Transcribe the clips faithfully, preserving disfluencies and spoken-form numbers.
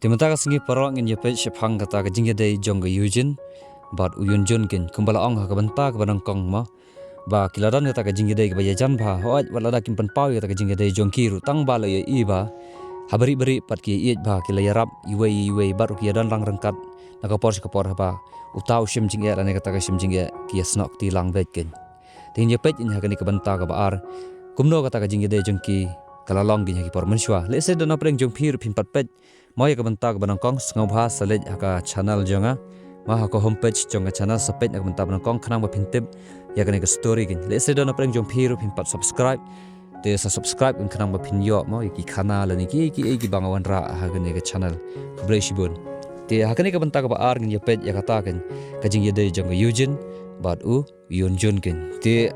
Te mynta ka sngi paralok ngin ïa peit shaphang kata ka jingïadei jong ka Eugene bad u Yunjun kin, kumba la ong ha ka bynta kaba nyngkong mo, ba ki la don kata ka jingïadei kaba ïajan bha, hooid wat lada kim pynpaw ïa kata ka jingïadei jong ki ruh, tang ba la ïohi ba ha bari bari pat ki ïeit bha, ki la ïarap iwei iwei bad ruh ki ïadon lang ryngkat na ka por sha ka por haba uta u shim jingeh lane kata ka shim jingeh ki ïasnoh kti lang beit kin. Te ngin ïa peit kin ha kane ka bynta kaba ar kumno kata ka jingïadei jong ki ka la long kin ha ki por mynshuwa. Lehse don na pdeng jong phi ruh phin pat peit mo ïa ka bynta kaba nyngkong, sngewbha sa leit ha ka channel jong nga, mo ha ka homepage jong ka channel, sa peit na ka bynta ba nyngkong khnang ba phin tip ïa kane ka story kin. Lehse don na pdeng jong phi ruh phin pat subscribe, te sa subscribe kin khnang ba phin ïoh mo ïa ki khana lane ki ki ki ba nga wanrah ha kane ka channel. Khublei shibun. Te ha kane ka bynta kaba ar ngin ïa peit ïa kata kin, ka jingïadei jong ka Eugene bad u Yunjun kin. Te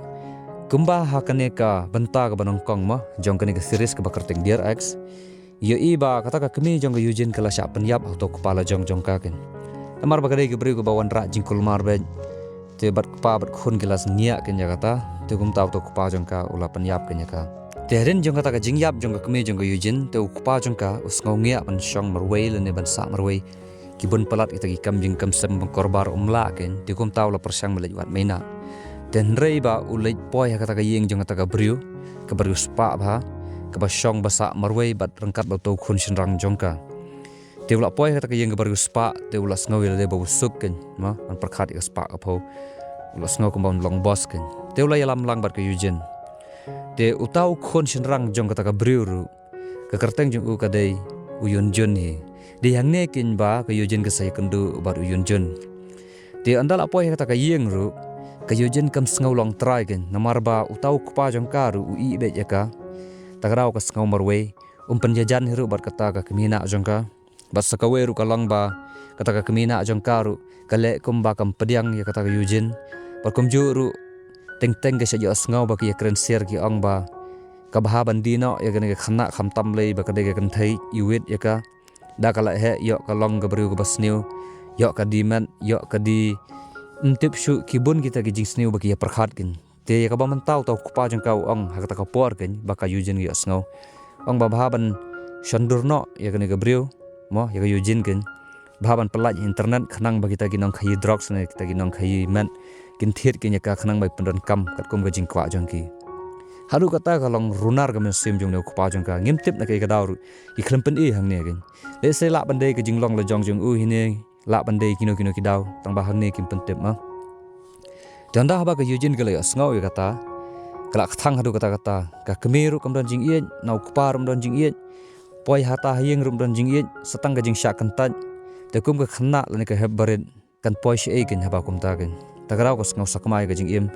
kumba ha kane ka bynta kaba nyngkong mo jong kane ka series kaba kyrteng Dear Ex, ïohi ba kata ka kmie jong ka Eugene ka la shah pynïap ha uto u kpa la jong jong ka kin. Namar ba ka dei ka briew kaba wanrah jingkulmar beit, te bad kpa bad khun ki la sngiah kin ïa kata. Te kumta uto u kpa jong ka u la pynïap kin ïa ka. Te hadien jong kata ka jingïap jong ka kmie jong ka Eugene, te u kpa jong ka u sngew ngiah ban shong marwei lane ban sah marwei. Ki bun palat kita ki kam jingkam sem bangkor bar um lah kin, te kumta u la pyrshang ban leit wad maïnah. Te hynrei ba u leit poi ha kata ka ïing jong kata ka briew, ka briew spah bha, kaba shong ba sah marwei bad ryngkat bad uto u khun shynrang jong ka. Te u la poi ha kata ka ïing ka briew spah, te u la sngew ïa lade ba u suk kin, mo, ban pyrkhat ïa ka spah ka phew. U la sngew kumba un long boss kin. Te u la ïalam lang bad ka Eugene. Te uta u khun shynrang jong kata ka briew ruh, ka kyrteng jong u ka dei u Yunjun hi. Dei hangne kin ba ka Eugene ka sa ïakynduh bad u Yunjun. Te ynda la poi ha kata ka ïing ruh, ka Eugene kam sngew long trai kin, namar ba uta u kpa jong ka ruh u ïeh beit ïa ka. Ta ka daw ka sngew marwei, um pynjajan hi ruh bad kata ka kmie nah jong ka. Bad sa kawei ruh ka long ba kata ka kmie nah jong ka ruh ka leh kumba kam pdiang ïa kata ka Eugene. Bad kumjuh ruh teng teng ka shah ïohsngew ba ki ïakren siar ki ong ba ka bha ban die noh ïa kane ka khynnah khamtam lei ba ka dei ka kynthei iwit ïa ka. Da ka la heh ïoh ka long ka briew kaba sniew, ïoh ka die met, ïoh ka die, ym tip shuh ki bun kita ki jingsniew ba ki ïa pyrkhat kin. Te ïa kaba mynta uta u kpa jong ka u ong ha kata ka por kin ba ka Eugene ka ïohsngew, ong ba bha ban shon dur noh ïa kane ka briew, mo, ïa ka Eugene kin. Bha ban pyllait internet khnang ba kita ki nongkhaïi drugs ne kita ki nongkhaïi met kin thied kin ïa ka khnang ba i pyndonkam katkum ka jingkwah jong ki. Haduh kata ka long runar ka mynsiem jong une u kpa jong ka, ngim tip na kaei ka daw ruh ki khlem pyni hangne kin. Lehse lah ban dei ka jinglong lajong jong u hi ne, lah ban dei kino kino ki daw, tang ba hangne kim pyntip ma. Te ynda haba ka Eugene ka la ïohsngew ïa kata, ka la kthang haduh katta katta. Ka kmie ruh kam don jingïeit, na u kpa ruh kam don jingïeit, poi hata ha ïing ruh kam don jingïeit, sa tang ka jingshah kyntait. Te kum ka khynnah lane ka hep barit, kan poi shaei kin haba kumta kin. Ta ka daw ka sngew sakma ïa ka jingim.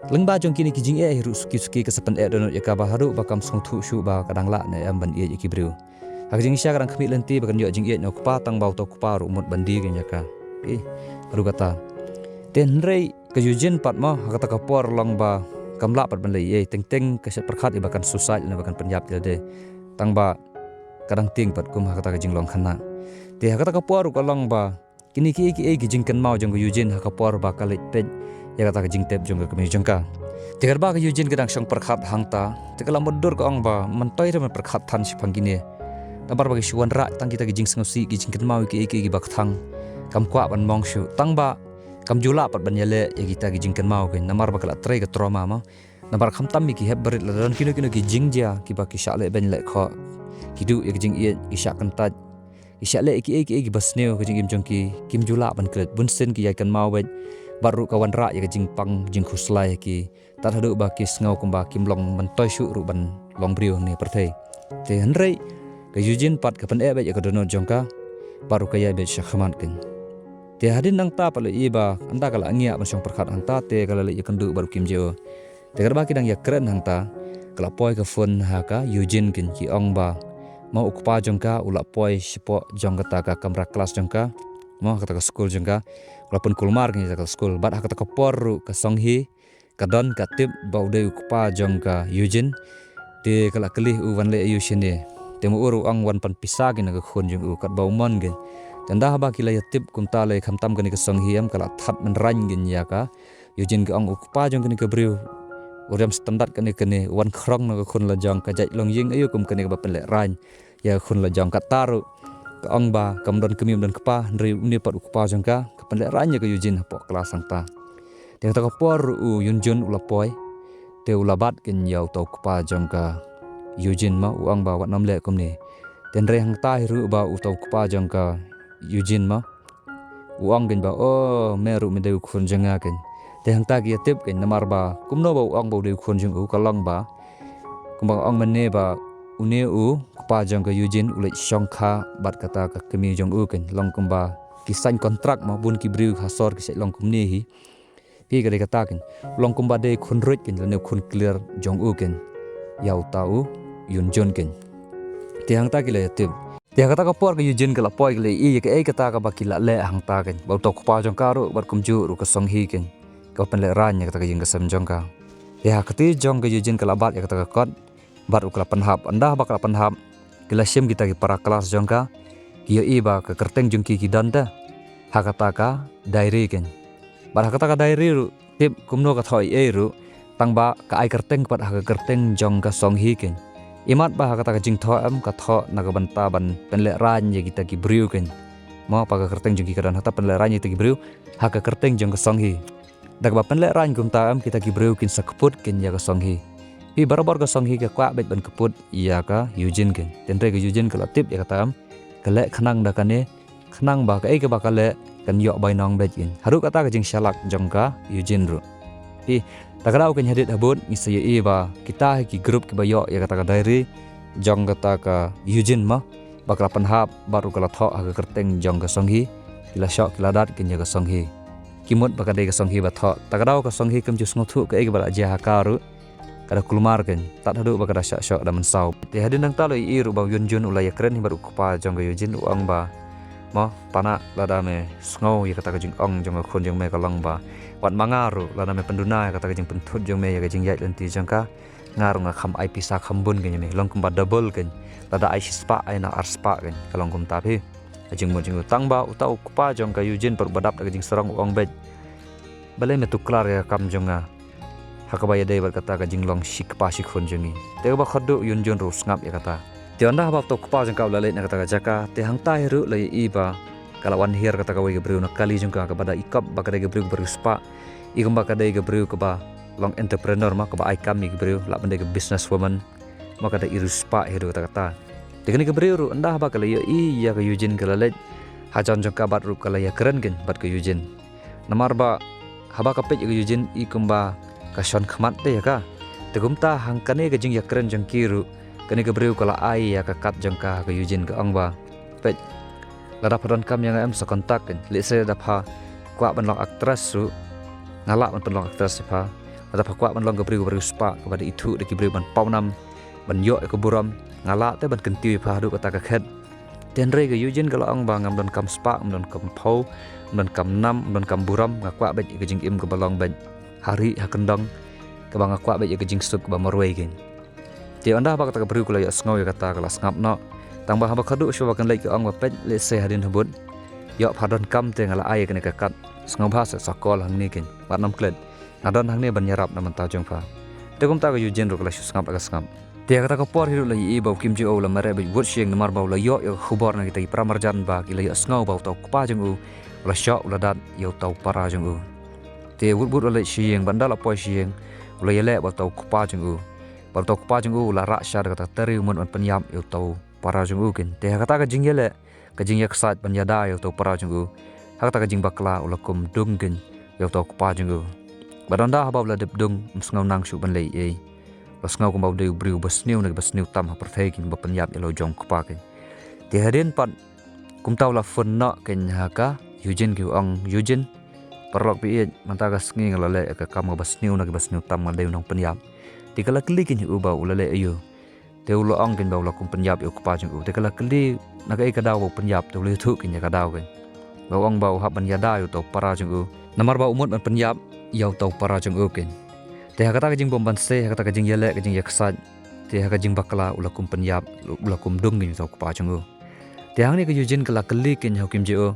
Lyngba jong kine ki jingeh hi ruh suki suki ka sa pyneh dohnud ïa ka ba haduh ba kam sngewthuh shuh ba ka dang lah ne em ban ïeit ïa ki briew. Ha ka jingshisha ka dang khmih lynti ba kan ïoh jingïeit na u kpa tang ba uta u kpa ruh mut ban die kin ïa ka. Haduh katta. Te hynrei ka Eugene pat ma, ha kata ka por long ba kam lah pat ban leh ei ei, teng teng ka shet pyrkhat ïa ba kan suicide ne ba kan pynïap ïa lade. Tang ba ka dang tieng pat kum ha kata ka jinglong khynnah. Te ha kata ka por ruh ka long ba kine kiei kiei ki jingkynmaw jong ka Eugene ha ka por ba ka leit peit ïa kata ka jingtep jong ka kmie jong ka. Te katba ka Eugene ka dang shong pyrkhat hangta, te ka la mutdur ka ong ba myntoi te ban pyrkhat than shaphang kine. Namar ba ka shu wanrah tang kita ki jingsngewsih, ki jingkynmaw kiei kiei kiba kthang. Kam kwah ban mong shuh, tang ba kam ju lah pat ban ïaleh ïa kita ki jingkynmaw kin, namar ba ka la trei ka trauma ma. Namar khamtam ïa ki hep barit, la don kino kino ki jingjia kiba ki shah leh beiñ leh khoh. Ki duh ïa ki jingïeit, ki shah kyntait, ki shah leh kiei kiei kiba sniew, ka jingim jong ki kim ju lah ban klet. Bunsien ki ïai kynmaw beit, bad ruh ka wanrah ïa ka jingpang jingkhuslai ha ki. Tad haduh ba ki sngew kumba kim long myntoi shuh ruh ban long briew hangne pyrthei. Te hynrei ka Eugene pat ka pyneh beit ïa ka dohnud jong ka, bad ruh ka ïai beit shakhmat kin. Te hadien nangta pat la i ba ynda ka la ngiah ban shong pyrkhat hangta, te ka la leit ïakynduh bad u Kim Jae-woo. Te katba ki dang ïakren hangta, ka la poi ka phone ha ka Eugene kin, ki ong ba ma u kpa jong ka u la poi shapoh jong kata ka kamra klas jong ka, ma kata ka skul jong ka. U la pynkulmar kin ïa kata ka skul. Bad ha kata ka por ruh ka Song Hee ka don ka tip ba u dei u kpa jong ka Eugene. Te ka la kylli u wan leh aïu shane. Te ma u ruh u ong wan pan pisa kin na ka khun jong u katba u mon kin. Te ynda haba ki la ïatip kumta lei, khamtam kane ka Song Hee em, ka la thad mynrain kin ïa ka Eugene, ka ong u kpa jong kane ka briew u riam standard kane kane, u wan khrong na ka khun lajong, ka jait longïing aïu kum kane kaba pynlehraiñ ïa ka khun lajong. Katta ruh Ka ong ba kam don kmie, kam don kpa, hynrei une pat u kpa jong ka, ka pynlehraiñ ïa ka Eugene hapoh klas hangta. Te hangta ka por u Yunjun u la poi, te u la bat kein ïa uta u kpa jong ka Eugene mo, u ong ba wat nym leh kumne. Te hynrei hangta hi ruh ba uta u kpa jong ka Eugene mo, u ong kein ba, "Oh, me ruh me dei u khun jong nga kein." Te hangta ki ïatip kein namar ba kumno ba u ong ba u dei u khun jong u, ka long ba kumba ka ong mynne ba une u kpa jong ka Eugene u leit shongkha bad kata ka kmie jong u kein, long kumba ki sign contract mo, bun ki briew ha sor ki shait long kumne hi. Phi, ka dei kata kein, long kumba dei khun ruh kein lane khun klir jong u kein ïa uta u Yunjun kein. Te hangta ki la ïatip. Te ha kata ka por ka Eugene ka la poi, ka la ïohi ïa kaei kata kaba ki la leh hangta kein, ba uta u kpa jong ka ruh bad kumjuh ruh ka Songhi kein, ka pynlehraiñ ïa kata ka ïing ka sem jong ka. Te ha kti jong ka Eugene ka la bat ïa kata ka kot bad ruh ka la pynhap. Ynda ba ka la pynhap, ki la shim kita ki para klas jong ka, ki ïohi ba ka kyrteng jong ki ki don te ha kata ka diary kein. Bad ha kata ka diary ruh, tip kumno ka thoh ei ei ruh, tang ba ka ai kyrteng pat ha ka kyrteng jong ka Songhi kein. Imat ba ha kata ka jingthoh em, ka thoh na ka bynta ban pynlehraiñ ïa kita ki briew kein. Mo, ba ka kyrteng jong ki ka don hangta, pynlehraiñ ïa kita ki briew ha ka kyrteng jong ka Songhi. Da kaba pynlehraiñ kumta em, kita ki briew kin sa kput kein ïa ka Songhi. Phi, barabor ka Songhi ka kwah beit ban kput ïa ka Eugene kein. Te hynrei ka Eugene ka la tip ïa kata em, ka leh khnang da kane, khnang ba kaei kaba ka leh kan ïoh bainong beit kein. Haduh kata ka jingshalak jong ka Eugene ruh. Phi, ta ka daw kein hadien habud ngi sa ïohi ba kita hi ki group kiba ïoh ïa kata ka diary jong kata ka Eugene mo, ba ka la pynhap bad ruh ka la thoh ha ka kyrteng jong ka Songhi, ki la shoh ki la dat kein ïa ka Songhi. Ki mut ba ka dei ka Songhi ba thoh. Ta ka daw ka Songhi kam ju sngewthuh kaei kaba la jia ha ka ruh, ka da kulmar kein, tad haduh ba ka da shah shoh da mynsaw. Te hadien nangta la ïohi ruh ba u Yunjun u la ïakren hi bad u kpa jong ka Eugene, u ong ba, "Mo, pana, lada me sngew ïa kata ka jingong jong ka khun jong me, ka long ba wat ma nga ruh, lada me pynduna ïa kata ka jingpynthut jong me ïa ka jingïaid lynti jong ka, nga ruh nga kham ai pisa kham bun kein ïa me, long kumba double kein, lada ai shispah ai noh arspah kein, ka long kumta phi." Ka jingmut jong u, tang ba uta u kpa jong ka Eugene pat ba dap da ka jingsarong u ong beit, "Balei me tuklar ïa ka kam jong nga ha kaba ïadei bad kata ka jinglong shi kpa shi khun jong ngi?" Te kaba khatduh u Yunjun ruh u sngap ïa kata. Te ynda haba uta u kpa jong ka u la leit na kata ka jaka, te hangta hi ruh la ïohi ba ka la wan hiar kata kawei ka briew na kali jong ka, kaba da i kop ba ka dei ka briew kaba riewspah, i kumba ka dei ka briew kaba long entrepreneur mo, kaba ai kam ïa ki briew, lah ban dei ka business woman. Ma ka da i riewspah hi ruh kata kata. Te kane ka briew ruh ynda haba ka la ïohi ïa ka Eugene ka la leit hajan jong ka bad ruh ka la ïakren kein bad ka Eugene. Namar ba haba ka peit ïa ka Eugene i kumba ka shon khmat te ïa ka. Te kumta hangkane ka jingïakren jong ki ruh, kane ka briew ka la ai ïa ka kat jong ka ha ka Eugene, ka ong ba, "Peit, lada pha donkam ïa nga em sa contact kein. Lehse lada pha kwah ban long actress ruh, nga lah ban pynlong actress ïa pha. Lada pha kwah ban long ka briew kaba riewspah, kaba da ithuh da ki briew ban pawnam, ban ïoh ïa ka burom, nga lah te ban kyntiew ïa pha haduh kata ka khet." Te hynrei ka Eugene ka la ong ba, "Ngam donkam spah, ngam donkam phew, ngam donkam nam, ngam donkam burom, nga kwah beit ïa ka jingim kaba long beit ha rieh ha kyndong, kaba nga kwah beit ïa ka jingsuk kaba marwei kein." Te ynda haba kata ka briew ka la ïohsngew ïa kata ka la sngap noh. Tang ba haba khatduh shuwa ba kan leit ka ong ba, "Peit, lehse hadien habud, ïoh pha donkam te nga la ai ïa kane ka kat. Sngewbha sa sa call hangne kein, wat nym klet. Nga don hangne ban ïarap na bynta jong pha." Te kumta ka Eugene ruh ka la shu sngap la ka sngap. Te ha kata ka por hi ruh la ïohi ba u Kim Ji-o u la mareh beit wut sha ïing namar ba u la ïoh ïa ka khubor na kita ki para marjan ba ki la ïohsngew ba uta u kpa jong u u la shoh u la dat ïa uta u para jong u. Te wut wut u la leit sha ïing, bad ynda la poi sha ïing u la ïaleh bad uta u kpa jong u. Bad uta u kpa jong u u la rah sha da kata ka tari u mut ban pynïap ïa uta u para jong u kein. Te ha kata ka jingïaleh, ka jingïaksaid ban ïada ïa uta u para jong u, ha kata ka jingbakla u la kum dung kein ïa uta u kpa jong u. Bad ynda haba u la dep dung, um sngew nang shuh ban leh ei ei. U la sngew kumba u dei u briew ba sniew na kiba sniew tam ha pyrthei kein, ba pynïap ïa la u jong u kpa kein. Te hadien pat kumta u la phone noh kein ha ka Eugene, ki ong, "Eugene, paralok ba ïeit, mynta ka sngi nga la leh ïa ka kam kaba sniew na kiba sniew tam, nga dei u nongpynïap." Te ka la kylli kein ha u ba u la leh aïu. Te u la ong kein ba u la kum pynïap ïa u kpa jong u. Te ka la kylli na kaei ka daw ba u pynïap, te u la ïathuh kein ïa ka daw kein. Ba u ong ba u hap ban ïada ïa uta u para jong u namar ba u mut ban pynïap ïa uta u para jong u kein. Te ha kata ka jingbymbanse, ha kata ka jingïaleh, ka jingïaksaid, te ha ka jingbakla u la kum pynïap, u la kum dung kein ïa uta u kpa jong u. Te hangne ka Eugene ka la kylli kein ha u Kim Ji-o,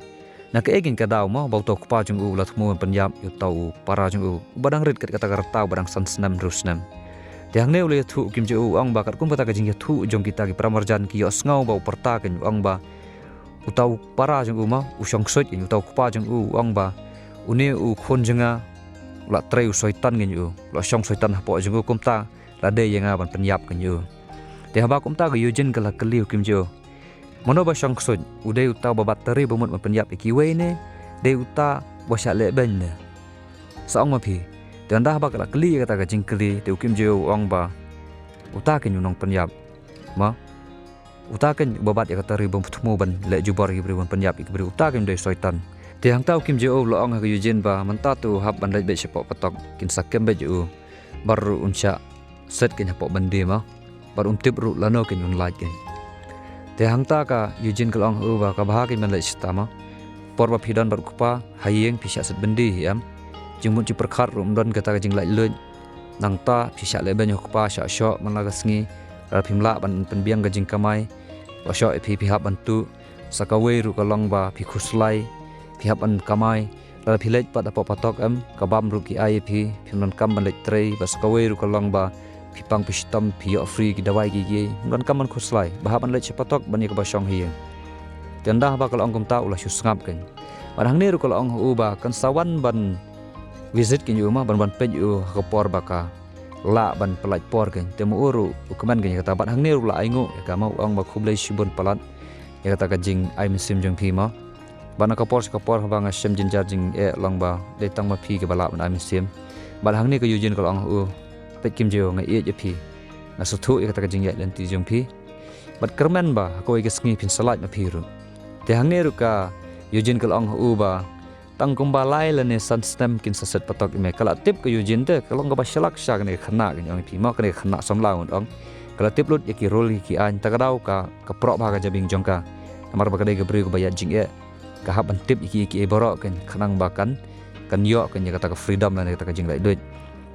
na kaei kein ka daw mo ba uta u kpa jong u u la thmu ban pynïap ïa uta u para jong u, uba dang rit kat kata ka rta, uba dang san snem hynriew snem. Te hangne u la ïathuh u Kim Ji-o, u ong ba katkum kata ka jingïathuh jong kita ki para marjan, ki ïohsngew ba u pyrta kein, u ong ba uta u para jong u ma, u shong ksuid ïa u, uta u kpa jong u, u ong ba une u khun jong nga u la trei u soitan ïa u, u la shong soitan hapoh jong u, kumta la dei ïa nga ban pynïap ïa u. Te haba kumta ka Eugene ka la kylli u Kim Jae-woo, mano ba shong ksuid, u dei uta ba bat tari ba mut ban pynïap ïa kiwei ne dei uta ba shah lehbeiñ ne? Sa ong ma phi. Te ynda haba ka la kylli ïa kata ka jingkylli, te u Kim Jae-woo u ong ba uta keiñ u nongpynïap. Ma, uta keiñ uba bat ïa kata ka ri bym thmu ban leh jubor ïa ki briew, ban pynïap ïa ki briew, uta keiñ u dei soitan. Te hangta u Kim Jae-woo u la ong ha ka Eugene ba mynta to u hap ban leit beit shapoh patok, kin sa kem beit ïa u. Bad ruh un shah set keiñ hapoh byndi ma, bad um tip ruh lano keiñ un lait keiñ. Te hangta ka Eugene ka la ong ha u ba ka bha keiñ ban leit shata ma. Por ba phi don bad u kpa ha ïing phi shah set byndi hi em. Jingmut jingpyrkhat ruh ym don kata ka jinglaitluid. Nangta phi shah lehbeiñ ïa u kpa shah shoh man la ka sngi. Lada phim lah ban pynbiang ka jingkamai, la shoh ïa phi, phi hap ban tuh. Sa kawei ruh ka long ba phi khuslai, phi hap ban kamai. Lada phi leit pat hapoh patok em, ka bam ruh ki ai ïa phi, phim donkam ban leit trei. Bad sa kawei ruh ka long ba phi pang phi shitom, phi ïoh free ki dawai ki, ki ym donkam ban khuslai, ba hap ban leit sha patok ban ïa kaba shong ha ïing. Te ynda haba ka la ong kumta u la shu sngap keiñ. Bad hangne ruh ka la ong ha u ba kan sa wan ban visit keiñ ïa u ma, ban, ban peit ïa u ha ka por ba ka lah ban pyllait por keiñ. Te ma u ruh u kmen keiñ ïa kata, bad hangne ruh la ainguh ïa ka ma, u ong ba khublei shibun palat ïa kata ka jingai mynsiem jong phi ma. Bad na ka por sha ka por haba nga shem jynjar jingeh long ba dei tang ma phi kaba lah ban ai mynsiem. Bad hangne ka Eugene ka la ong ha u, peit Kim Jae-woo, nga ïeit ïa phi, nga sngewthuh ïa kata ka jingïaid lynti jong phi. Bad kyrmen ba ha kawei ka sngi phin sa lait ma phi ruh. Te hangne ruh ka Eugene ka la ong ha u ba tang kumba lai lane san snem kin sa set patok ïa me. Ka la tip ka Eugene te ka long kaba shlak sha kane ka khynnah, kane ong ïa phi ma, kane ka khynnah samla ngan ong. Ka la tip lut ïa ki rule ïa ki aiñ, ta ka daw ka, ka proh bha ka jabieng jong ka. Namar ba ka dei ka briew kaba ïaid jingeh, ka hap ban tip ïa ki, ïa ki baroh keiñ khnang ba kan, kan ïoh keiñ ïa kata ka freedom lane kata ka jinglaitluid.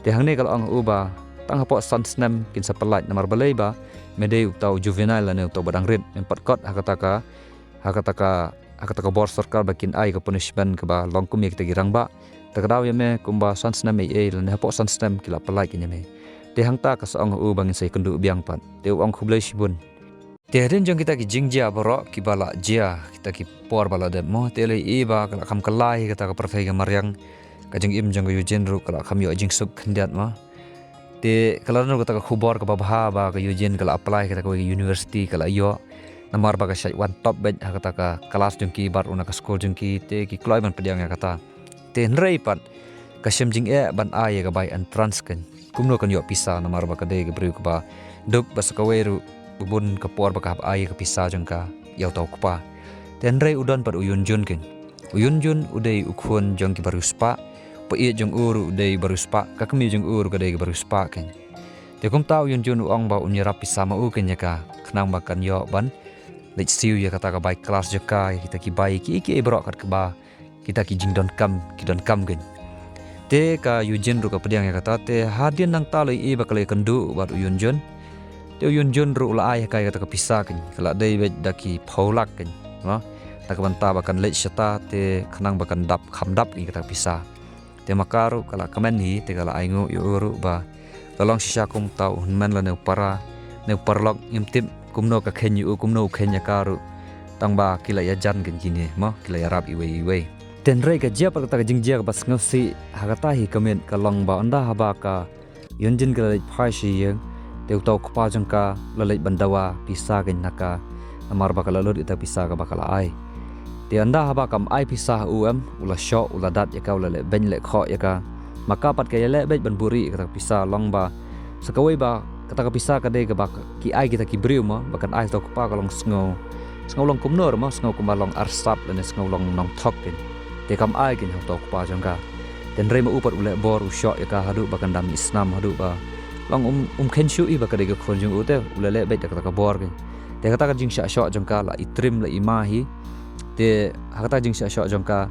Te hangne ka la ong ha u ba tang hapoh san snem kin sa pyllait, namar balei ba me dei uta u juvenile lane uta uba dang rit, mem pat kot ha kata ka, ha kata ka, ha kata ka bor sorkar ba kin ai ka punishment kaba long kum ïa kita ki rangbah. Ta ka daw ïa me kumba san snem ei ei lane hapoh san snem ki la pyllait keiñ ïa me. Te hangta ka sa ong ha u ba ngin sa ïakynduh biang pat. Te u ong khublei shibun. Te hadien jong kita ki jingjia baroh kiba la jia, kita ki por ba la dep mo, te la ïohi ba ka la kham kylla hi kata ka pyrthei ka mariang, ka jingim jong ka Eugene ruh ka la kham ïoh jingsuk khyndiat mo. Te ka la don ruh kata ka khubor kaba bha ba ka Eugene ka la apply kata kawei ka university, ka la ïoh. Namar ba ka shait wan top beit ha kata ka klas jong ki bad ruh na ka skul jong ki, te ki kloi ban pdiang ïa kata. Te hynrei pat ka shem jingeh ban ai ïa ka bai entrance keiñ. Kumno kan ïoh pisa namar ba ka dei ka briew kaba duk, bad sa kawei ruh ba bun ka por ba ka hap ai ïa ka pisa jong ka ïa uta u kpa. Te hynrei u don pat u Eunjun keiñ. U Eunjun u dei u khun jong kiba riewspah, u paid jong u ruh u dei uba riewspah, ka kmie jong u ruh ka dei kaba riewspah keiñ. Te kumta u Eunjun u ong ba un ïarap pisa ma u keiñ ïa ka, khnang ba kan ïoh ban leit siew ïa kata ka bai klas jong ka, ïa kita ki bai ki, ki ei baroh kat kaba kita ki jingdonkam ki donkam keiñ. Te ka Eugene ruh ka pdiang ïa kata, te hadien nangta la ïohi ba ka la ïakynduh bad u Eunjun. Te u Eunjun ruh u la ai ha ka ïa kata ka pisa keiñ, ka la dei beit da ki phew lak keiñ, mo. Na ka bynta ba kan leit shata, te khnang ba kan dap kham dap ïa kata ka pisa. Te ma ka ruh ka la kmen hi, te ka la ainguh ïa u ruh ba la long shisha kum uta u hynmen lane u para ne u paralok, ngim tip kumno ka kheiñ ïa u, kumno u kheiñ ïa ka ruh. Tang ba ki la ïajan keiñ kine, mo, ki la ïarap iwei iwei. Te hynrei ka jia pat kata ka jingjia kaba sngewsih ha kata hi ka miet ka long ba ynda haba ka Eunjun ka la leit phai sha ïing, te uta u kpa jong ka u la leit ban dawa pisa keiñ na ka, namar ba ka la lut ïa uta u pisa kaba ka la ai. Te ynda haba kam ai pisa ha u em, u la shoh, u la dat ïa ka, u la leh beiñ leh khoh ïa ka. Ma ka pat ka ïaleh beit ban buhrieh ïa kata ka pisa, long ba sa kawei ba kata ka pisa ka dei kaba ki ai kita ki briew mo, ba kan ai ha uta u kpa ka long sngew, sngew long kumno ruh mo, sngew kumba long arsap lane sngew long nongthok keiñ. Te kam ai keiñ ha uta u kpa jong ka. Te hynrei ma u pat u leh bor, u shoh ïa ka haduh ba kan da mih snam, haduh ba long um, um kheiñ shuh hi ba ka dei ka khun jong u, te u leh leh beit da kata ka bor keiñ. Te kata ka jingshah shoh jong ka la i trim la i ma hi. Te ha kata ka jingshah shoh jong ka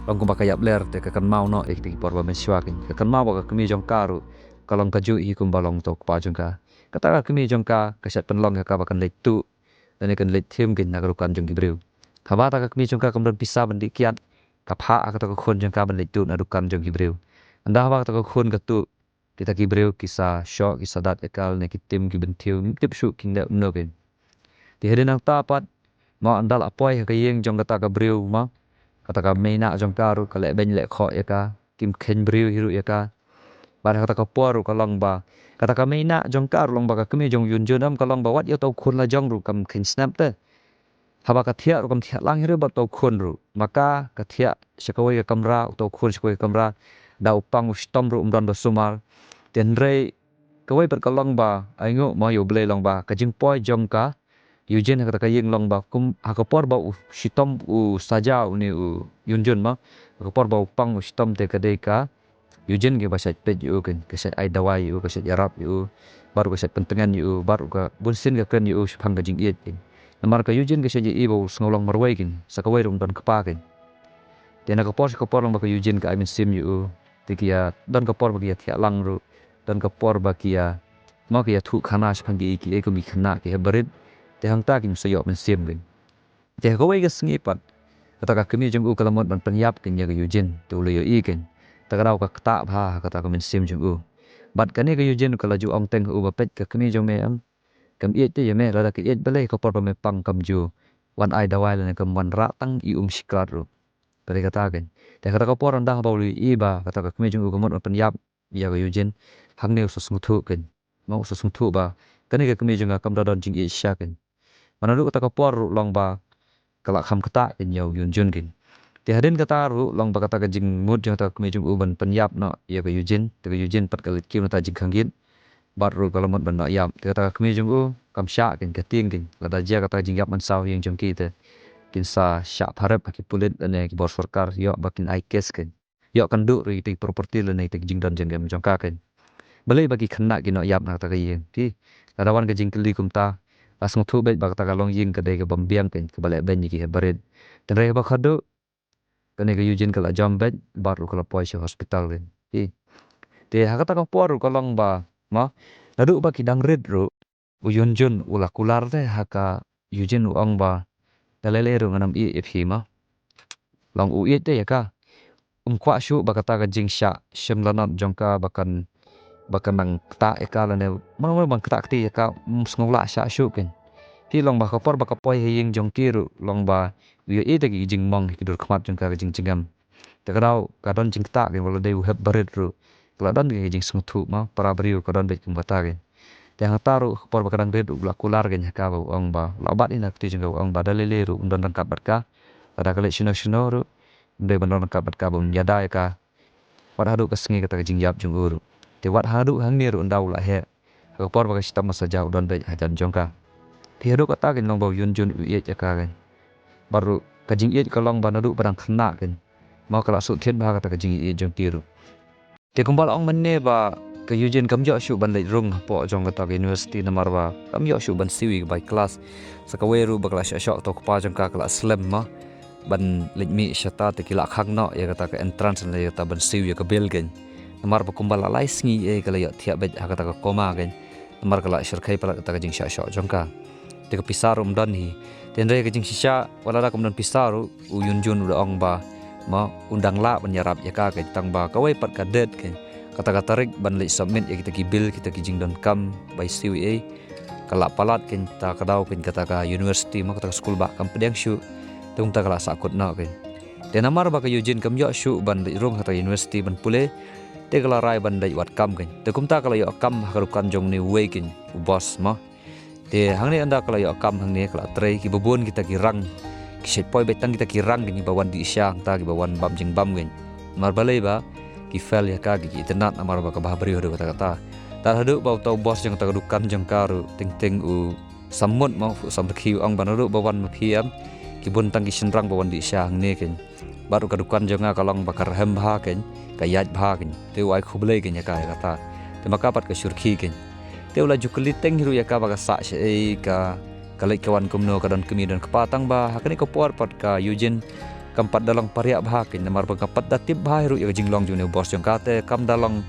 long kumba ka ïapler, te ka kynmaw noh ïa kita ki por ba mynshuwa keiñ. Ka kynmaw ba ka kmie jong ka ruh ka long kajuh hi kumba long uta u kpa jong ka. Kata ka kmie jong ka ka shait pynlong ïa ka ba kan leit tuh lane kan leit thiem keiñ na ka dukan jong ki briew. Haba kata ka kmie jong ka kam don pisa ban dih kiad, ka phah ha kata ka khun jong ka ban leit tuh na dukan jong ki briew. Ynda haba kata ka khun ka tuh, kita ki briew ki sa shoh, ki sa dat ïa ka lane ki tim ki bynthiew, ngim tip shuh kin leh kumno keiñ. Te hadien nangta pat Mo, ynda la poi ha ka ïing jong kata ka briew mo, kata ka mei na jong ka ruh ka leh beiñ leh khoh ïa ka, kim kheiñ briew hi ruh ïa ka. Bad ha kata ka por ruh ka long ba kata ka mei na jong ka ruh long ba ka kmie jong u Yun Jun em, ka long ba wat ïa uto u khun la jong ruh kam kheiñ snap te. Haba ka thiah ruh kam thiah lang hi ruh bad uto u khun ruh. Ma ka ka thiah sha kawei ka kamra, uto u khun sha kawei ka kamra. Da u pang u shitom ruh um don ba sumar. Te hynrei kawei pat ka long ba ai nguh mo ïa U Blei long ba ka jingpoi jong ka Eugene ha kata ka ïing long ba kum ha ka por ba u shitom u saja une u Yun Jun mo, ha ka por ba u pang u shitom te ka dei ka Eugene kiba shait peit ïa u, ka shait ai dawai ïa u, ka shait ïarap ïa u, bad ruh ka shait pyntngen ïa u, bad ruh ka bun sien ka kren ïa u shaphang ka jingïeit. Namar ka Eugene ka shait ïohi ba u sngew long marwei, sa kawei ruh um don kpa. Te na ka por sha ka por long ba ka Eugene ka ai mynsiem ïa u. Te ki ïa don ka por ba ki ïa thiah lang ruh, don ka por ba ki ïa, mo, ki ïathuh khana shaphang kiei kiei kum ki khynnah ki hep barit. Te hangta kim sa ïoh mynsiem. Te ha kawei ka sngi pat, kata ka kmie jong u ka la mut ban pynïap ïa ka Eugene, te u la ïohi. Te ka daw ka ktah bha ha kata ka mynsiem jong u. Bad kane ka Eugene ka la ju ong teng ha u ba peit ka kmie jong me em, kam ïeit te ïa me, lada ka ïeit balei ka por ba me pang kam ju wan ai dawai lane kam wan rah tang i um shiklat ruh. Ka dei kata. Te kata ka por ynda ba u la ïohi ba kata ka kmie jong u ka mut ban pynïap ïa ka Eugene, hangne u sa sngewthuh. Mo, u sa sngewthuh ba kane ka kmie jong ka kam da don jingïeit shisha. Ba naduh kata ka por ruh long ba ka la kham ktah ïa u Yun Jun. Te hadien kata ruh long ba kata ka jingmut jong kata ka kmie jong u ban pynïap noh ïa ka Eugene, te ka Eugene pat ka leit kiew na kata jingkhang git. Bad ruh ka la mut ban noh ïap. Te kata ka kmie jong u kam shah, ka tieng. Lada jia kata ka jingïap mynsaw ha ïing jong ki te kin sa shah pharep ha ki pulit lane ki bor sorkar, ïoh ba kin ai case. Ïoh kan duh ruh ïa ki property lane ïa ki jingdon jingem jong ka. Balei ba ki khynnah ki noh ïap na kata ka ïing? Te lada wan ka jingkylli kumta, la sngewthuh beit ba kata ka longïing ka dei kaba ym biang, kaba leh beiñ ïa ki hep barit. Te hynrei haba khatduh, kane ka Eugene ka la jam beit bad ruh ka la poi sha hospital. Te ha kata ka por ruh ka long ba, mo, naduh ba ki dang rit ruh, u Yun Jun u la kular te ha ka Eugene, u ong ba da lei lei ruh ngan ym ïeh ïa phi, mo. Long u ïeit te ïa ka. Um kwah shuh ba kata ka jingshah shim lanot jong ka ba kan, ba kan nang ktah ïa ka lane, mo, ban ktah kti ïa ka, um sngew lah shah shuh. Te long ba ka por ba ka poi ha ïing jong ki ruh long ba u ïohi te ki jingmong ha ki dur khmat jong ka, ka jingjngem. Te ka daw ka don jingktah, wat la dei u hep barit ruh ka la don ka jingsngewthuh, mo, para briew ka don beit kumba kata. Te hangta ruh ka por ba ka dang rit ruh u la kular ha ka, ba u ong ba, la bat ïa na kti jong ka, u ong ba da lei lei ruh um don ryngkat bad ka. Lada ka leit shano shano ruh um dei ban don ryngkat bad ka, ba un ïada ïa ka wat haduh ka sngi kata ka jingïap jong u ruh. Te wat haduh hangne ruh ynda u la heh, ha ka por ba ka shitom ba saja u don beit hajan jong ka. Te haduh kata ka long ba u Yun Jun u ïeit ïa ka. Bad ruh ka jingïeit ka long ba naduh ba dang khynnah, mo, ka la shu thied bha kata ka jingïeit jong ki ruh. Te kumba la ong mynne ba ka Eugene kam ïoh shuh ban leit rung hapoh jong kata ka university namar ba kam ïoh shuh ban siew ïa ka bai klas. Sa kawei ruh ba ka la shah shoh, to kpa jong ka ka la slem, mo, ban leit mih shata, te ki la khang noh ïa kata ka entrance lane ïa kata ban siew ïa ka bill. Namar ba kumba la lai sngi ei ka la ïoh thiah beit ha kata ka coma. Namar ka la shyrkhei palat kata ka jingshah shoh jong ka. Te ka pisa ruh um don hi. Te hynrei ka jingshisha, wat lada kam don pisa ruh, u Yun Jun u da ong ba, mo, un dang lah ban ïarap ïa ka, tang ba kawei pat ka date, kata ka tarik ban leit submit ïa kita ki bill, kita ki jingdonkam bai siew ei, ka la palat, te ka daw, kata ka university, mo, kata ka skul ba kam pdiang shuh. Te kumta ka la sahkut noh. Te namar ba ka Eugene kam ïoh shuh ban leit rung ha kata ka university ban pule, te ka la rai ban leit wad kam. Te kumta ka la ïoh kam ha ka dukan jong une uwei, u boss, mo. Te hangne ynda ka la ïoh kam hangne ka la trei, kiba bun kita ki rang ki shait poi beit, tang kita ki rang kiba wan dih sha hangta, kiba wan bam jingbam. Namar balei ba ki fail ïa ka, ki itynnad namar ba ka bhabriew haduh katta katta. Tad haduh ba uta u boss jong kata ka dukan jong ka ruh teng teng u sam mut, mo, u sam rkhie, u ong ba naduh ba wan ma phi em, ki bun tang ki shynrang ba wan dih sha hangne. Bad ruh ka dukan jong nga ka long ba ka rhem bha, ka ïaid bha. Te u ai khublei ïa ka ïa kata. Te ma ka pat ka shu rkhie. Te u la ju kylli teng hi ruh ïa ka ba ka sah shaei, ka, ka leit ka wan kumno, ka don kmie don kpa, tang ba ha kane ka por pat ka Eugene kam pat da long pariah bha, namar ba ka pat da tip bha hi ruh ïa ka jinglong jong une u boss jong ka, te kam da long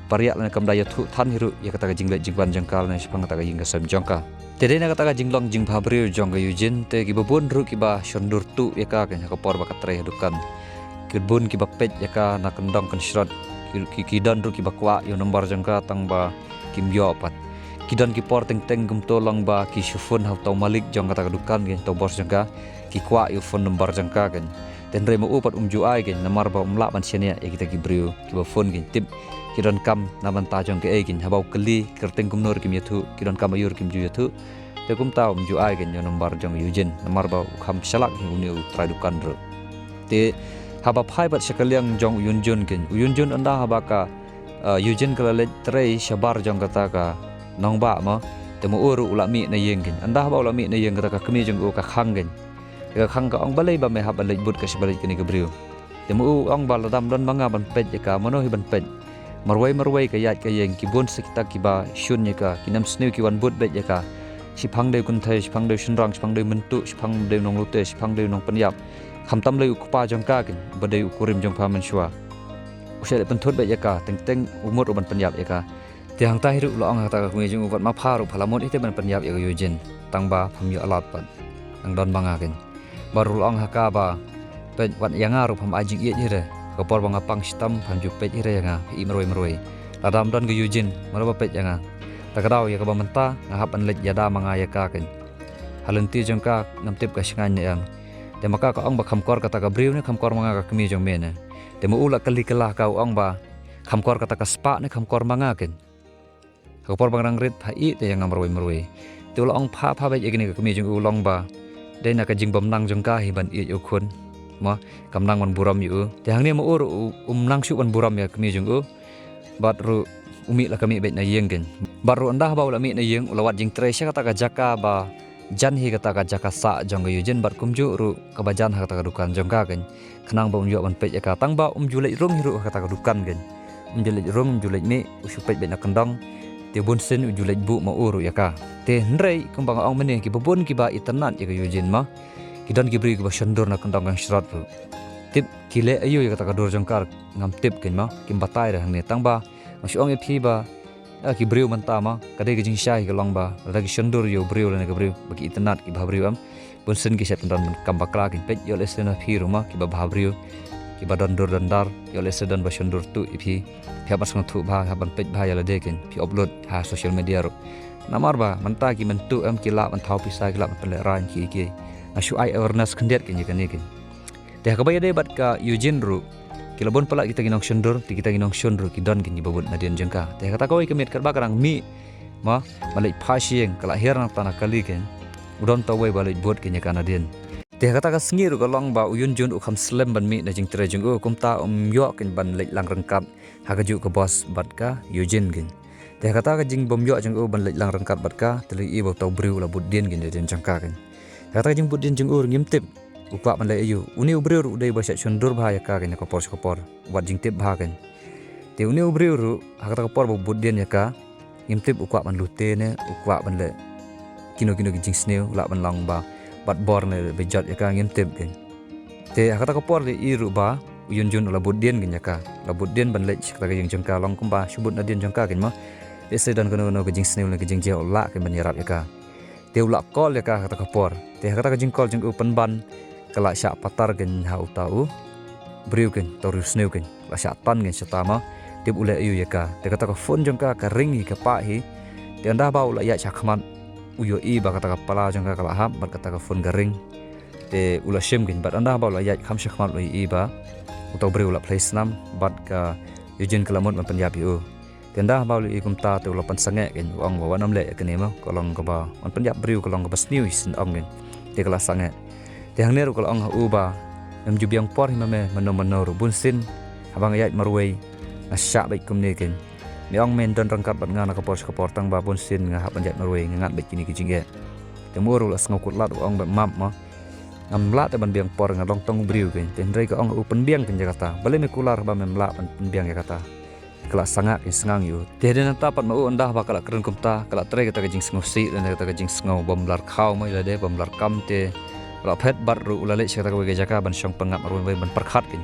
pariah lane kam da ïathuh than hi ruh ïa kata ka jingleit jingwan jong ka lane shaphang kata ka ïing ka sem jong ka. Te dei na kata ka jinglong jingbhabriew jong ka Eugene, te kiba bun ruh kiba shon dur tuh ïa ka, ha ka por ba ka trei ha dukan. Ki bun kiba peit ïa ka na kyndong kynshrot. Ki, ki, ki don ruh kiba kwah ïa u number jong ka, tang ba kim ïoh pat. Ki don ki por teng teng kumto long ba ki shu phone ha uta u malik jong kata ka dukan kein, uta u boss jong ka, ki kwah ïa u phone number jong ka kein. Te hynrei ma u pat um ju ai kein, namar ba um lah ban shaniah ïa kita ki briew kiba phone kein, tip ki donkam na bynta jong kaei kein, haba u kylli kyrteng kumno ruh kim ïathuh, ki donkam aiu ruh kim ju ïathuh. Te kumta um ju ai kein ïa u number jong u Eugene, namar ba u kham shalak hi une u trai dukan ruh. Te haba phai pat sha ka liang jong u Eugene kein, u Eugene ynda haba ka, eh, Eugene ka la leit trei shabar jong kata ka nongbah mo, te ma u ruh u la mih na ïing kein. Ynda haba u la mih na ïing, kata ka kmie jong u ka khang kein. Te ka khang ka ong, balei ba me hap ban leit bud ka shaba leit kane ka briew? Te ma u ong ba lada ym don ma nga ban peit ïa ka, mano hi ban peit? Marwei marwei ka ïaid ka ïeng, ki bun sa kita kiba shun ïa ka, ki nam sniew ki wan bud beit ïa ka. Shiphang dei u kynthei, shiphang dei u shynrang, shiphang dei u myntoi, shiphang dei u nonglute, shiphang dei u nongpynïap. Khamtam lei u kpa jong ka kein, ba dei u kurim jong pha mynshuwa. U shah leit pynthut beit ïa ka, teng teng u mut ruh ban pynïap ïa ka. Te hangta hi ruh u la ong ha kata ka kmie jong u, wat ma pha ruh pha la mut hi te ban pynïap ïa ka Eugene, tang ba pham ïoh lad pat. Nang don ma nga kein. Bad ruh u la ong ha ka ba, peit, wat ïa nga ruh pham ai jingïeit hi re. Ka por ba nga pang shitom pham ju peit hi re ïa nga, phi i marwei marwei. Lada ym don ka Eugene, mano ba peit ïa nga? Ta ka daw ïa kaba mynta nga hap ban leit ïada ma nga ïa ka kein. Ha lynti jong ka ngam tip ka shngaiñ ne em. Te ma ka ka ong ba kham kor kata ka briew ne kham kor ma nga ka kmie jong me ne. Te ma u la kylli kylla ha ka, u ong ba kham kor kata ka spah ne kham kor ma nga kein. Ha ka por ba nga dang rit, pha ïeit ïa nga marwei marwei. Te u la ong, pha, pha beit ïa kane ka kmie jong u, long ba dei na ka jingbymnang jong ka hi ban ïeit ïa u khun. Mo, kam nang ban burom ïa u. Te hangne ma u ruh u, um nang shuh ban burom ïa ka kmie jong u. Bad ruh u mih la ka mih beit na ïing kein. Bad ruh ynda haba u la mih na ïing, u la wad jingtrei sha kata ka jaka ba jan hi kata ka jaka sah jong ka Eugene, bad kumjuh ruh kaba jan ha kata ka dukan jong ka kein. Khnang ba un ïoh ban peit ïa ka, tang ba um ju leit rung hi ruh ha kata ka dukan kein. Um ju leit rung, um ju leit mih, u shu peit beit na kyndong. Te bunsien u ju leit buh ma u ruh ïa ka. Te hynrei kumba nga ong mynne, kiba bun kiba itynnad ïa ka Eugene mo, ki don ki briew kiba shon dur na kyndong kane ka shrot ruh. Tip ki leh aiu ïa kata ka dur jong ka, ngam tip kein mo, kim batai re hangne, tang ba nga shu ong ïa phi ba, ah, ki briew mynta mo, ka dei ka jingshai ka long ba lada ki shon dur ïa u briew lane ka briew ba ki itynnad, ki bhabriew em, bunsien ki shait pyndonkam bakla kein. Peit, ïoh lehse na phi ruh mo, kiba bhabriew, kiba don dur don dar, ïoh lehse don ba shon dur tuh ïa phi. Phi hap ban sngewthuh bha, hap ban peit bha ïa lade kein, phi upload ha social media ruh. Namar ba mynta ki myntoi em, ki lah ban thaw pisa, ki lah ban pynlehrain kiei kiei. Nga shu ai awareness khyndiat kein ïa kane kein. Te ha kaba ïadei bad ka Eugene ruh, ki la bun palat kita ki nongshon dur, te kita ki nongshon ruh ki don kein kiba bud nadien jong ka. Te ha kata kawei ka miet katba ka dang mih mo, ba leit phai sha ïing, ka la hiar nangta na kali kein. U don uta uwei ba leit bud kein ïa ka nadien. Te ha kata ka sngi ruh ka long ba u Eugene u kham slem ban mih na jingtrei jong u, kumta um ïoh kein ban leit lang ryngkat ha kajuh ka bos bad ka Eugene kein. Te ha kata ka jingbym ïoh jong u ban leit lang ryngkat bad ka, te la ïohi ba uta u briew u la bud dien kein nadien jong ka kein. Ha kata ka jingbud dien jong u ruh ngim tip u kwah ban leh aiu. Une u briew ruh u dei ba shait shon dur bha ïa ka kein, ha ka por sha ka por, wat jingtip bha kein. Te une u briew ruh ha kata ka por ba u bud dien ïa ka, ngim tip u kwah ban lute ne u kwah ban leh kino kino ki jingsniew, lah ban long ba bat bor ne ba jot ïa ka, ngim tip kein. Te ha kata ka por la ïohi ruh ba u Eugene u la bud dien kein ïa ka, la bud dien ban leit sha kata ka ïing jong ka, long kumba shu bud nadien jong ka kein mo. Lehse don kano kano ka jingsniew ne ka jingjia u lah kein ban ïarap ïa ka. Te u la call ïa ka ha kata ka por. Te ha kata ka jingcall jong u pynban ka la shah patar kein ha uta u briew kein, uta u riewsniew kein. La shah tan kein shata mo, tip u leh aiu ïa ka. Te kata ka phone jong ka ka ring hi, ka pah hi. Te ynda ba u la ïaid shakhmat, u ïohi ba kata ka pala jong ka ka la hap bad kata ka phone ka ring. Te u la shim kein, bad ynda ba u la ïaid kham shakhmat u la ïohi ba uta u briew u la plie snam bad ka Eugene ka la mut ban pynïap ïa u. Te ynda ba u la ïohi kumta te u la pynsangeh kein, u ong ba wat nym leh ïa kane mo, ka long kaba, wan pynïap briew ka long kaba sniew shisien, ong kein. Te ka la sangeh. Te hangne ruh ka la ong ha u ba, mem ju biang por hi ma me mano mano ruh, bunsien haba nga ïaid marwei nga shah beit kumne kein. Me ong men don ryngkat bad nga na ka por sha ka por, tang ba bunsien nga hap ban ïaid marwei nga ngat beit kine ki jingeh. Te ma u ruh u la sngewkut lad, u ong ba map mo, ngam lah te ban biang por, nga long tang u briew kein. Te hynrei ka ong ha u, pynbiang kein ïa kata, balei me kular ba mem lah ban pynbiang ïa kata. Ka la sangeh kein, sngewsih ïa u. Te hadien nangta pat ma u, ynda ba ka la kren kumta, ka la trei kata ka jingsngewsih lane kata ka jingsngew bym larkhaw mo, ïa lade bym larkam, te ka la phet bad ruh u la leit sha kata kawei ka jaka ban shong pyngngad marwei ban pyrkhat kein.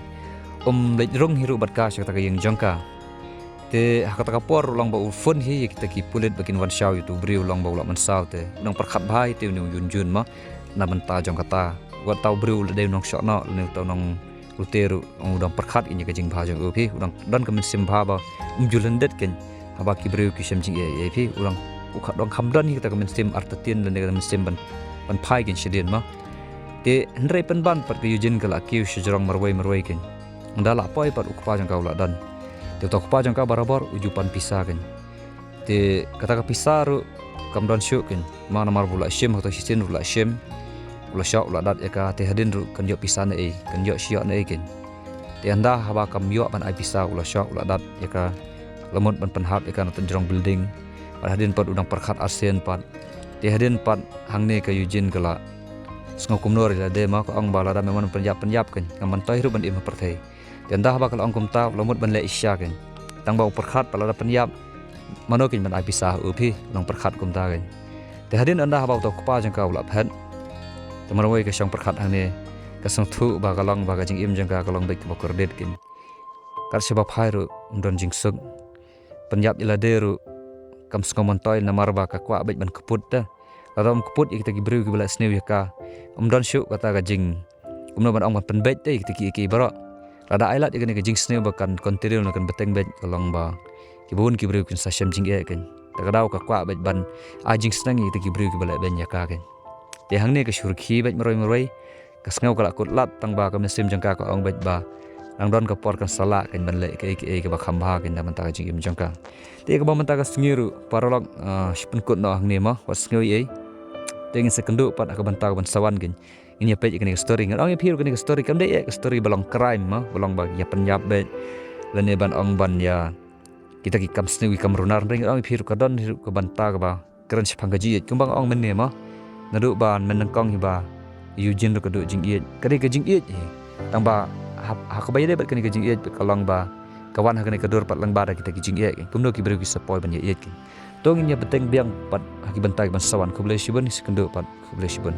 Um leit rung hi ruh bad ka sha kata ka ïing jong ka. Te ha kata ka por ruh long ba u phone hi ïa kita ki pulit ba kin wan shaw ïa utu u briew, long ba u la mynsaw, te u nang pyrkhat bha hi te une u Eugene mo na bynta jong kata. Wat uta u briew u la dei u nongshohnoh lane uta u nong lute ruh, u dang pyrkhat ïa ka jingbha jong u phi, u dang don ka mynsiem bha ba um ju lyndet kein haba ki briew ki shem jingeh ïa phi, u dang u kha dong kham don hi kata ka mynsiem artatien lane ka mynsiem ban, ban phai kein shadien mo. Te hynrei pynban pat ka Eugene ka la kiew sha jrong marwei marwei kein. Ynda la poi pat u kpa jong ka u la don. Te uta u kpa jong ka barabor u ju pan pisa kein. Te kata ka pisa ruh kam don shuh kein. Ma namar ba u la shim, ha kato ka shisien ruh u la shim. U la shoh, u la dat ïa ka, te hadien ruh kan ïoh pisa ne ei, kan ïoh shi ïoh ne ei kein. Te ynda haba kam ïoh ban ai pisa u la shoh, u la dat ïa ka, la mut ban pynhap ïa ka na tang jrong building. Bad hadien pat u dang pyrkhat arsien pat. Te hadien pat hangne ka Eugene ka la sngew kumno ïa lade mo, ka ong ba lada me mon pynïap pynïap kein, ngam myntoi ruh ban im ha pyrthei. Te ynda haba ka la ong kumta u la mut ban leh shisha kein. Tang ba u pyrkhat pat lada pynïap, mano kein ban ai pisa ha u phi, u nang pyrkhat kumta kein. Te hadien ynda haba uta u kpa jong ka u la phet, te marwei ka shong pyrkhat hangne, ka sngewthuh ba ka long ba ka jingim jong ka ka long beit kaba kordit kein. Kat shaba phai ruh ym don jingsuk. Pynïap ïa lade ruh kam sngew myntoi namar ba ka kwah beit ban kput te. Lada ym kput ïa kita ki briew kiba la sniew ïa ka, ym don shuh kata ka jing, kumno ban ong, ban pynbeit te ïa kita kiei kiei baroh. Lada ai lad ïa kane ka jingsniew ba kan continue ne kan bteng beit, ka long ba kiba bun ki briew kin sa shem jingeh kein. Te ka daw ka kwah beit ban ai jingsneng ïa kita ki briew kiba leh beiñ ïa ka kein. Te hangne ka shu rkhie beit marwei marwei. Ka sngew ka la kut lad, tang ba ka mynsiem jong ka ka ong beit ba nang don ka por kan sa lah kein ban leh kaei kaei kaba kham bha kein na bynta ka jingim jong ka. Te kaba mynta ka sngi ruh paralok, ah, shu pynkut noh hangne mo, wat sngew ei ei. Te ngin sa kynduh pat ha ka bynta kaban sa wan kein. Ngin ïa peit ïa kane ka story. Ngan ong ïa phi ruh kane ka story kam dei ïa ka story ba long crime mo, ba long ba ïa pynïap beit lane ban ong ban ïa kita ki kam sniew ki kam runar. Ngan ong ïa phi ruh ka don ruh ka bynta kaba kren shaphang ka jingïeit kumba nga ong mynne mo. Naduh ba mynnyngkong hi ba Eugene ruh ka duh jingïeit. Ka dei ka jingïeit hi. Tang ba ha, ha kaba ïadei bad kane ka jingïeit ka long ba ka wan ha kane ka dur pat lyngba da kita ki jingeh. Kumno ki briew ki sa poi ban ïa ïeit kein. To ngin ïa bteng biang pat ha ki bynta kiban sa wan. Khublei shibun, ngin sa kynduh pat. Khublei shibun.